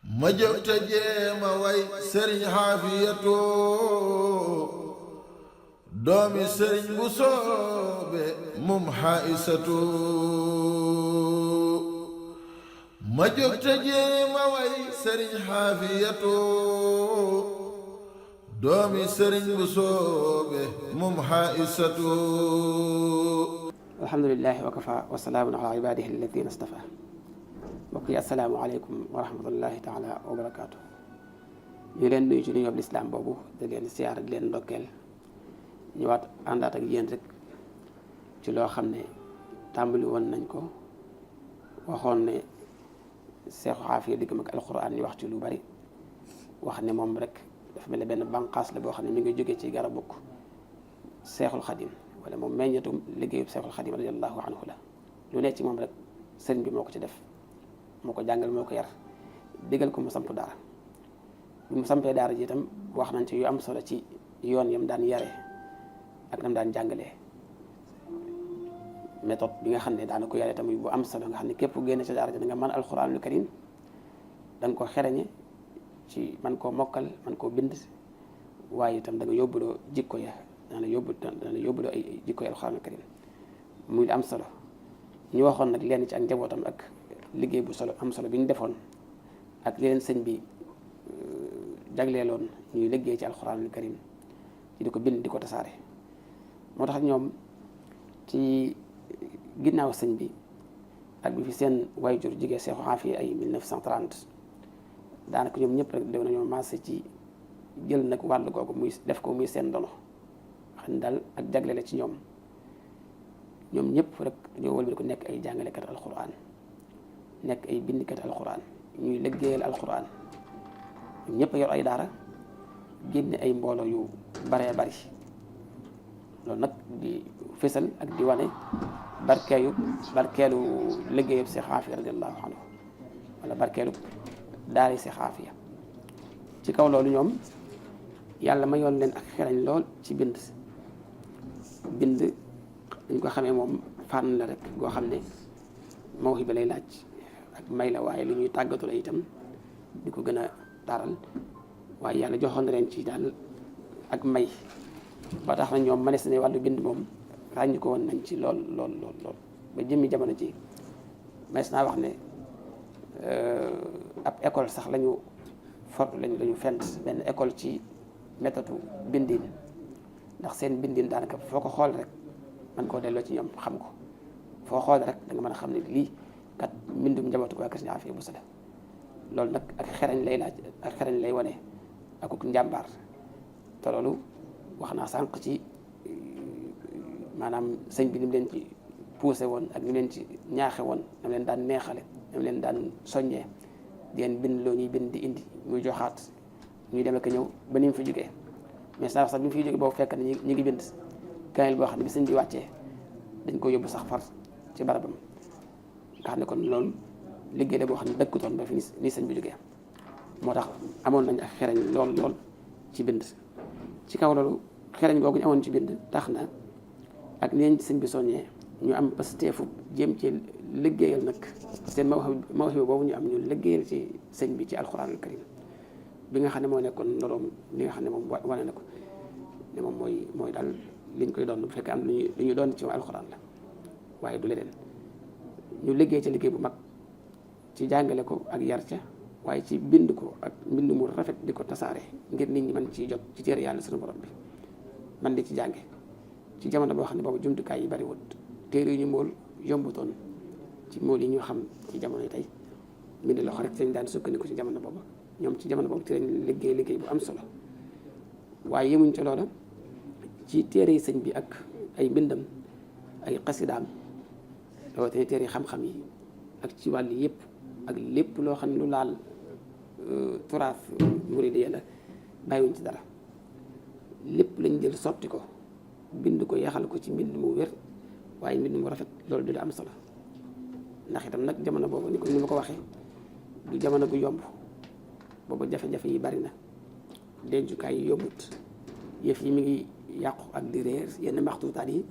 ma jóg te jéema way sëriñ xaafiyatu doomi sëriñ bu soobe mum xaisatu ma jóg te jéema way sëriñ xaafiyatu doomi sëriñ bu soobe mum xaisatu alhamdulilahi wa kafa wa salaamun ala ibadihi alladina stafa mbokk yi assalaamu aleykum wa rahmatullahi taala wa barakaatu. ñu leen nuyu ci nuyoob lislaam boobu di leen siyaara di leen ndokkeel ñëwaat àndaat ak yéen rek ci loo xam ne tàmbali woon nañ ko waxoon ne Seexu Xaafiya diggam ak alquran ñu wax ci lu bari wax ne moom rek dafa mel ne benn banqaas la boo xam ne mi ngi jóge ci garabuk Seexul Xadim wala moom meññatum liggéeyub Seexul Xadim radiyallahu anhu la lu ne ci moom rek sëriñ bi moo ko ci def moo ko jàngal moo ko yar digal ko mu samp daara bi mu sampee daara ji itam wax nañ ci yu am solo ci yoon yam daan yare ak nam daan jàngalee méthode bi nga xam ne daana ko yare tamit bu am solo nga xam ne képp génn ci daara ji da nga mën alxuraanul karim da nga ko xereñe ci man koo mokkal man koo bind waaye itam da nga yóbbuloo jikko ya dana yóbbuloo ay jikko ya alxuraanul karim muy am solo ñu waxoon nag lenn ci ak njabootam ak liggéey bu solo am solo bi ñu defoon ak leen sëñ bi jagleeloon ñuy liggéey ci alxuraanul karim ci di ko bind di ko tasaare moo tax ñoom ci ginnaaw sëñ bi ak bi fi seen wayjur jigee Seexu Xaafiya ay 1930 daanaka ñoom ñëpp rek dew nañoo maase ci jël nag wàll googu muy def ko muy seen dono xam ne daal ak jagle la ci ñoom ñëpp rek dañoo wëlbati ko nekk ay jàngalekat alxuraan nekk ay bindikat alxuraan ñuy liggéeyal alxuraan ñoom ñëpp yor ay daara génne ay mbooloo yu baree bari loolu nag di fésal ak di wane barkeelu liggéeyub Seex Xaafiya radiyallahu anhu wala barkeelu daari Seex Xaafiya ci kaw loolu ñoom yàlla ma yoon leen ak xerañ lool ci bind dañ ko xamee moom fànn la rek goo xam ne mawhiba lay laaj ak may la waaye lu ñuy tàggatu la itam di ko gën a taral waaye yàlla joxoon na leen ci daal ak may ba tax na ñoom manees ne wàllu bind moom ràññi ko woon nañ ci lool ba jëmmi jamono ji manees naa wax ne ab école sax lañu fent benn école ci méthode bindin ndax seen bindin daanaka foo ko xool rek man koo delloo ci ñoom xam ko foo xool rek da nga mën a xam ne lii kat mbindum njabootu ko waa kër Sëriñ Xaafiya Buso la loolu nag ak xerañ lay laaj ak xerañ lay wane ak njàmbaar te loolu wax naa sànq ci maanaam sëñ bi ni mu leen ci poussé woon ak ni mu leen ci ñaaxe woon nam leen daan neexale nam leen daan soññee di leen bind loo ñuy bind di indi muy joxaat ñuy dem ak ñëw ba ni mu fi jógee mais sax bi mu fi jógee boobu fekk na ñu ngi bind kaamil boo xam ne bi sëñ bi wàccee dañ ko yóbbu sax far ci barabam nga xam ne kon loolu liggéey la boo xam ne dëkkutoon ba fi ni sëñ bi jógee moo tax amoon nañ ak xereñ lool ci bind ci kaw loolu xereñ googu ñu amoon ci bind tax na ak neen ci sëñ bi soññee ñu am pasteefu jéem ci liggéeyal nag seen mawhiba boobu ñu am ñu liggéeyal ci sëñ bi ci alxuraanul karim bi nga xam ne moo nekkoon ndoroom li nga xam ne moom wane na ko ne moom mooy daal liñ koy doon bu fekkee am lu ñu doon ci alxuraan la waaye du leneen ñu liggéey ci liggéey bu mag ci jàngale ko ak yar ca waaye ci bind ko ak mbind mu rafet di ko tasaare ngir nit ñi mën ciy jot ci téere yàlla sunu borom bi man di ci jànge ci jamono boo xam ne boobu jumtukaay yi bari wut téere yi ñu mool yombutoon ci mool yi ñu xam ci jamono yi tey mbind loxo rek sëñ daan sukkandiku ci jamono boobu ñoom ci jamono boobu ci lañ liggéey bu am solo waaye yemuñ ci loola ci téere yi sëñ bi ak ay mbindam ay xasidaam rawatina téere yi xam-xam yi ak ci wàll yëpp ak lépp loo xam ne lu laal turaas muridiyya la bàyyiwuñ ci dara lépp lañ jël sotti ko bind ko yaxal ko ci mbind mu wér waaye mbind mu rafet loolu du am solo ndax itam nag jamono boobu ni ma ko waxee du jamono bu yomb boobu jafe-jafe yi bari na dencukaay yi yombut yëf yi mi ngi yàqu ak di réer yenn maxtuutaat yi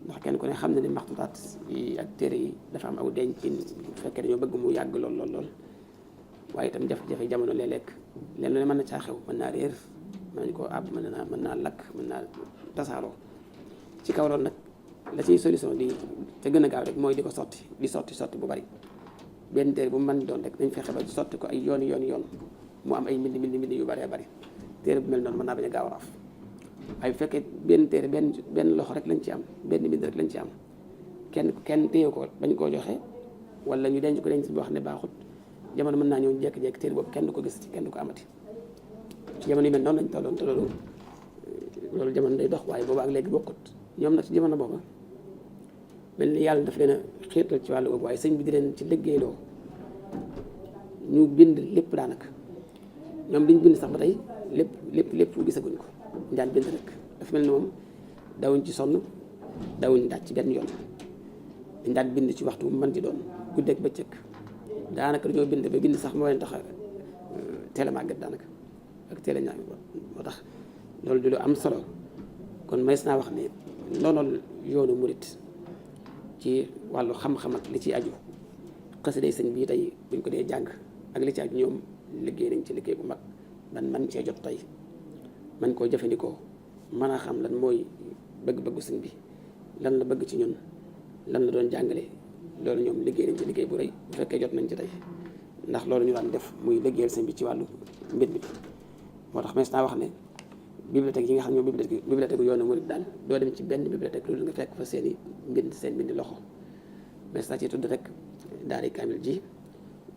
ndax kenn ku ne xam na ne maxtuutaat yi ak téere yi dafa am aw dencin bu fekkee dañoo bëgg mu yàgg lool waaye itam jafe-jafe jamono léeg-léeg leen lu ne mën na caa xew, mën naa réer, mën nañ koo àbb, mën naa lakk, mën naa tasaaroo. ci kaw loolu nag la ciy solution di te gën a gaaw rek mooy di ko sotti bu bari. benn téere bu mu mën doon rek nañ fexe ba sotti ko ay yoon mu am ay mbind yu bëree bëri. téere bu mel noonu mën naa bañ a gaaw a raaf waaye bu fekkee benn téere benn loxo rek lañ ci am, benn mbind rek lañ ci am, kenn téye ko bañ koo joxe wala ñu denc boo xam ne baaxut, jamono mën naa ñëw jékki-jékki téere boobu kenn du ko gis ci kenn du ko amati. ci jamono yu mel noonu lañ tolloon te loolu jamono day dox waaye boobu ak léegi bokkut. ñoom nag ci jamono booba mel ni yàlla daf leen a xiirtal ci wàllu boobu, waaye sëñ bi di leen ci liggéeyloo ñu bind lépp daanaka. ñoom liñ bind sax ba tey lépp gisaguñ ko, ñu daan bind rek. dafa mel ni moom dawuñ ci sonn, dawuñ daaj ci benn yoon. dañ daan bind ci waxtu bu mën di doon, guddeeg bëccëg. daanaka dañoo bind ba bind sax moo leen tax a teel a màggat daanaka ak teel a ñaam moo tax loolu di lu am solo. kon mays naa wax ne looloo yoonu murit ci wàllu xam-xam ak li ci aju. xasida sëñ bii tey buñ ko dee jàng ak li ci aju, ñoom liggéey nañ ci liggéey bu mag ban man cee jot tey man koo jëfandikoo, mën a xam lan mooy bëgg-bëggu sëñ bi, lan la bëgg ci ñun, lan la doon jàngale. loolu ñoom liggéey nañ ci liggéey bu rëy bu fekkee jot nañ ci tey, ndax loolu ñu daan def muy liggéeyal sëñ bi ci wàllu mbind mi. moo tax mays naa wax ne bibliothèque yi nga xam ne ñoom bibliothèque yoonu murid daal doo dem ci benn bibliothèque loolu nga fekk fa seen mbind loxo. mays naa ci tudd rek daari kaamil ji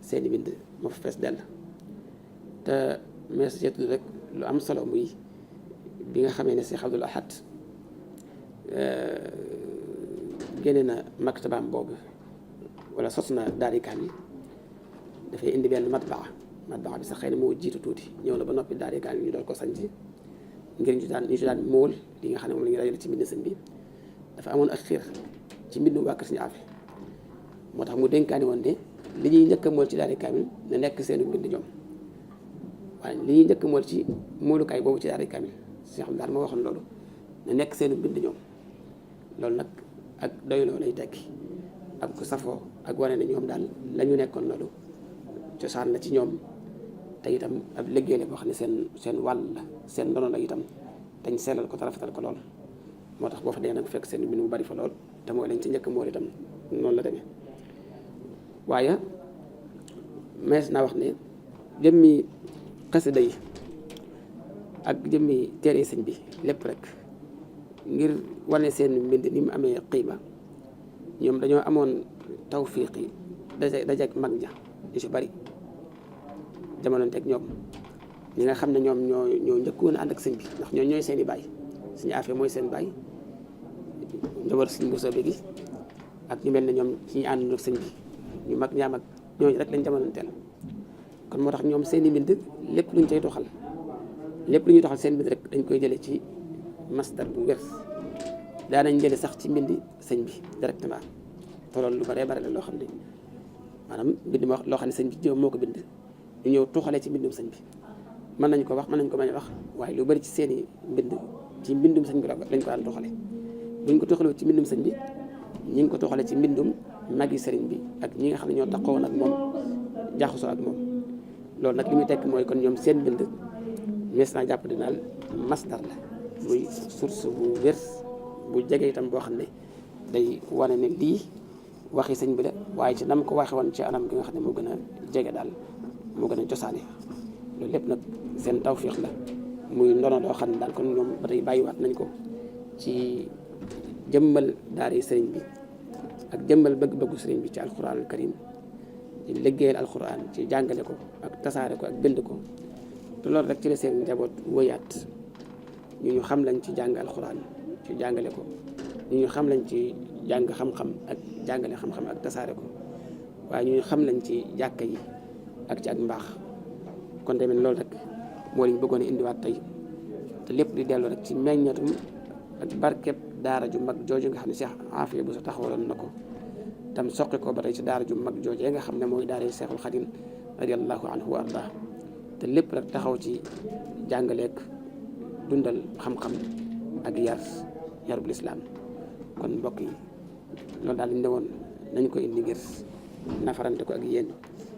seen i mbind moo fa fees dell. te mays naa ci tudd rek lu am solo muy bi nga xamee ne Cheikh Abdoul Ahad génne na maktabaam boobu wala sos na daari kaamil, dafay indi benn matbaa bi sax xëy na moo jiitu tuuti, ñëw na ba noppi daari kaamil ñu doon ko sañ ci ngir ñu ci daan móol li nga xam ne moom la ñu dajale ci mbind sëñ bi. dafa amoon ak xiir ci mbindum waa kër Sëñ Aafe, moo tax mu dénkaani woon ne li ñuy njëkk a móol ci daari kaamil na nekk seenu mbind ñoom, waaye li ñuy njëkk a móol ci móolukaay boobu ci daari kaamil Sëñ xam daal moo waxoon loolu na nekk seenu mbind ñoom. loolu nag ak doyloo lay tekki ak ku safoo ak wane ne ñoom daal la ñu nekkoon loolu cosaan la ci ñoom, te itam ab liggéey la boo xam ne seen wàll la, seen ndono la itam, dañ sellal ko te rafetal ko lool. moo tax boo fa dee nag fekk seen mbind mu bari fa lool, te mooy lañ ci njëkk mool itam noonu la demee. waaye mees naa wax ne jëmmi xasida yi ak jëmmi téere sëñ bi lépp rek ngir wane seen mbind ni mu amee xiima, ñoom dañoo amoon tawfiq yi dajeek mag ña ñu si bari jamono teg ñoom ñi nga xam ne ñoom ñoo njëkkoon a ànd ak sëñ bi, ndax ñooy seen i baay. Sëñ Aafe mooy seen baay, njaboot sëñ Bousso bi gi ak ñu mel ne ñoom ci ñu ànd ak sëñ bi ñu mag ñaam ak ñooñu rek lañ jamonoonteel. kon moo tax ñoom seen i mbind lépp luñ cay doxal seen mbind rek dañ koy jëlee ci masdar bu wér. daanañ jële sax ci mbindi sëñ bi directement, te loolu lu bare bare la loo xam ne maanaam mbind loo xam ne sëñ bi jëm moo ko bind ñu ñëw tuxalee ci mbindum sëñ bi. mën nañ ko wax, mën nañ ko bañ a wax, waaye lu bari ci seen i mbind ci mbindum sëñ bi lañ ko daan tuxale. buñ ko tuxalee ci mbindum sëñ bi ñi ngi ko tuxale ci mbindum magi sëriñ bi ak ñi nga xam ne ñoo taxawoon ak moom jaxasoo ak moom. loolu nag li muy tekk mooy kon ñoom seen mbind mees naa jàpp dinaal masdar la, muy source bu wér bu jege itam boo xam ne day wane ne lii waxi sëñ bi la, waaye ci nam ko waxe woon ci anam gi nga xam ne moo gën a jege daal, moo gën a cosaane. loolu lépp nag seen tawfiix la, muy ndono doo xam ne daal kon ñoom ba tey bàyyiwaat nañ ko ci jëmmal daari sëriñ bi ak jëmmal bëgg-bëggu sëriñ bi ci alquranul karim, ci liggéeyal alquran, ci jàngale ko ak tasaare ko ak bind ko. te loolu rek ci la seen njaboot wëyaat ñu xam lañ ci jàng alquran, ci jàngale ko, ñu xam lañ ci jàng xam-xam ak jàngale xam-xam ak tasaare ko, waaye ñu xam lañ ci jàkka yi ak ci ak mbaax. kon tamit loolu rek moo liñ bëggoon a indiwaat tey, te lépp di dellu rek ci meññatum ak barkeb daara ju mag jooju nga xam ne Cheikh Aafiya bu sa taxawaloon na ko, tam soqi ko ba tey ci daara ju mag jooju nga xam ne mooy daara yi Cheikhul Xadim radiyallahu anhu wa ardaa. te lépp rek taxaw ci jàngaleek dundal xam-xam ak yarub lislaam. kon mbokk yi loolu daal lañ ne woon nañ ko indi ngir nafarante ko ak yéen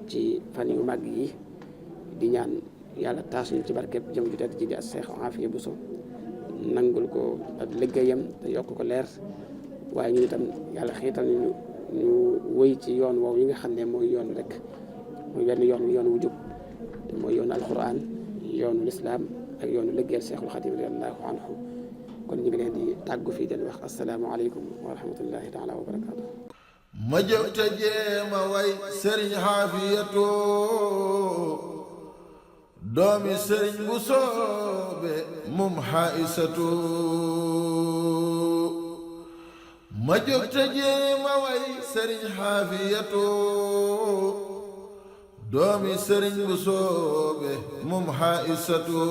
ci fan yu màgg yi di ñaan yàlla taas ñu ci barkeb jëm ju tedd ji di Seex Afiya Buso nangul ko ak liggéeyam te yokk ko leer waaye ñu itam yàlla xiital ñu wëy ci yoon woowu yi nga xam ne mooy yoon rek mooy wenn yoon wu jub te mooy yoonu alquran yoonu lislaam ak yoonu liggéeyal Seexul Xadim radiyallahu anhu kon ñu ngi leen di tàggu fii den wax asalaamaaleykum wa rahmatullahi taala wa barakaatu. ma jóg te jéema way sëriñ Xaafiyatu doomi sëriñ bu soobe mum Xaisatu ma jóg te jéema way sëriñ Xaafiyatu doomi sëriñ bu soobe mum Xaisatu